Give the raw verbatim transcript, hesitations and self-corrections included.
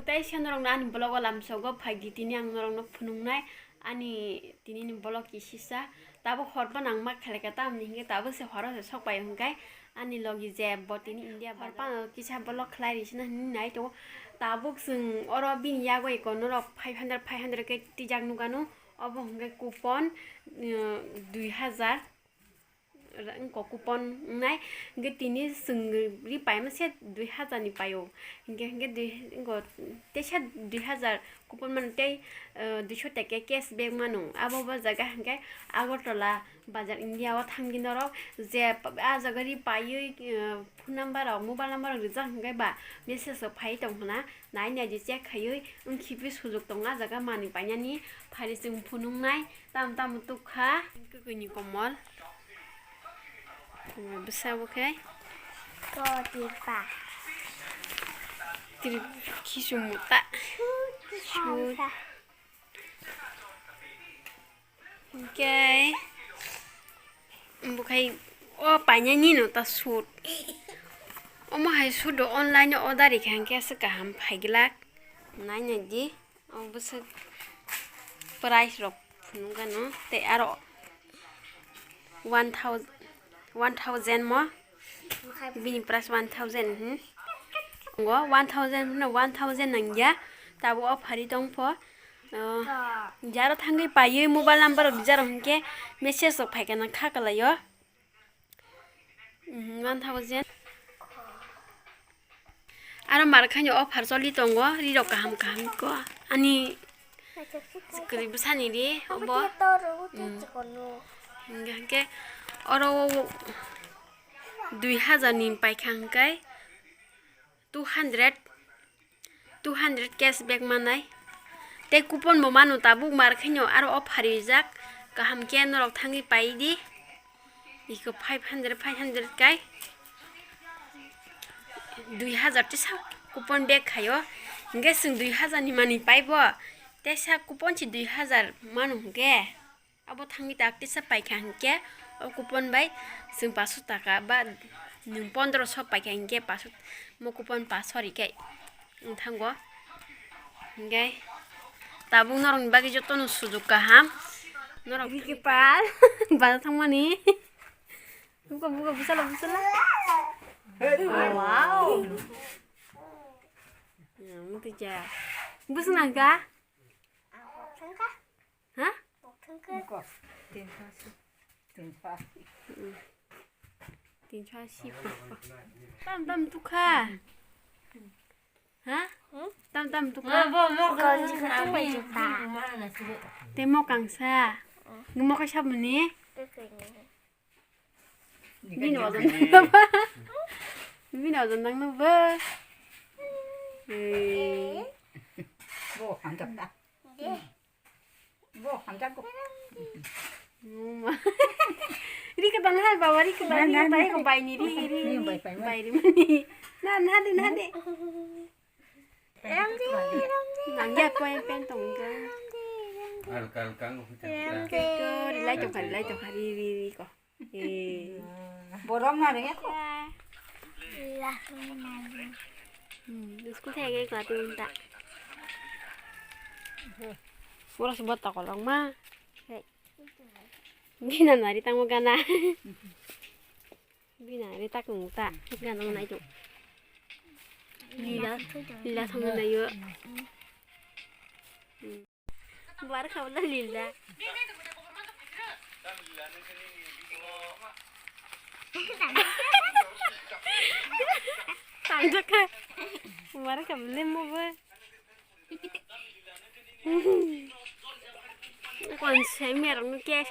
Tei se norokno ani vlog o lamsogo phaidi, tini ang norokno phunuknai ani tinini vlog kisisa. Tabuk hor phano ang ma khlaikha, tamni hinkhe tabuk se horo se sok pai hinkhe ani logi je bo tini India hor phano kisa vlog khlai ri sina hinwi nai tongo. Tabuk chwng oro bini yago eko norok five hundred, five hundred khe twijak nukano, obo hinkhe coupon, uh, dui hajar. Wngkha coupon wngnai, hinkhe tini chwng ri paima se dui hajar ni paio, hinkhe, hinkhe dui, wngkha teisa dui hajar coupon mano tei, eh, duiso taka cashback mano. Abo bo jaga hinkhe Agartala bazar India o thangdi norok je a jaga ri paiwi, eh, phone number rok, mobile number rok rijak hinkhe ba message rok phai tong hwnna. Nai nai di check khaiwi wng khibi sujuk tongo, ah jaga manwi painani phari chwng phunuknai tam tam tukha. Kwkwi ni komol, komol bwsa bo khe. Ko tipa. Tiri khisu muta. Su. Hinkhe, omo khai o painani no ta suit. Omo hai suit do online o order rikha hinkhe aswk kaham phaiglak. Nai nai di, o bwswk price rok phunukgano tei aro one thousand, one thousand mo. Bini price one thousand, hmm. Ngo one thousand no, one thousand nangya, tabo o phari tong pho. Oh, jaro thangwi paiwi mobile number rok rijak rok hinkhe message rok phaikha nang kha kwlaio. Mhm, one thousand. Aro mar khaino offer choli tongo, ri rok kaham kaham ko. Ani kwrwi bwsani ri obo. Mm. Hinkhe oro o dui hajar ni paikha hinkhe two hundred, two hundred cashback manai. Tei coupon bo mano tabuk mar khaino aro offer rijak. Kaham khe norok thangwi pai di. Iko five hundred, five hundred kai dui hajar tisa coupon back khaio. Hinkhe chwng dui hajar ni manwi paibo. Teisa coupon si dui hajar mano hinkhe. Abo thangwi tak tisa paikha hinkhe o coupon bai chwng paso taka ba nwng pondro so paikha hinkhe paso, mo coupon paso rikhe wng thango. Hinkhe tabuk norokni bagwi jotono sujuk kaham. Norok Vicky Pal baja thangmani. Buka buka bwsala bwsala. Wow. Yang mutu ja. Bwswk nangkha? Ha? Tinsho asi. Tinsho asi. Tam tam tukha. Ha? Tam tam tukha. Tei mo kangsa. Mo kaisa mani. Bini ojon nangno ba. Bini ojon nangno ba. Eh. Bo hamjak da. Bo hamjak go. Mama. Ri ka dang hai baba, ri ka dang, ri ka dang, ri ka bai ni, ri, ri, ri, bai, bai, bai, bai ri mani. Na, na de, na de. Nang ya, koi pen tong ga. Al kal kang. Ko, ri lai tong kha, ri lai tong kha, ri, ri, ri ko. Eh. Borok na rega ko. Hmm, school thai ge ka tin ta. Borok se bota kolong ma. Hey. Bina nari tamo gana. Bina nari tak nung ta. Gana nai tu. Lila, lila thong na yo. Hmm. Bar kha wala lila. Tanjaka. Bar kha wala mo ba. Kon se merong ke.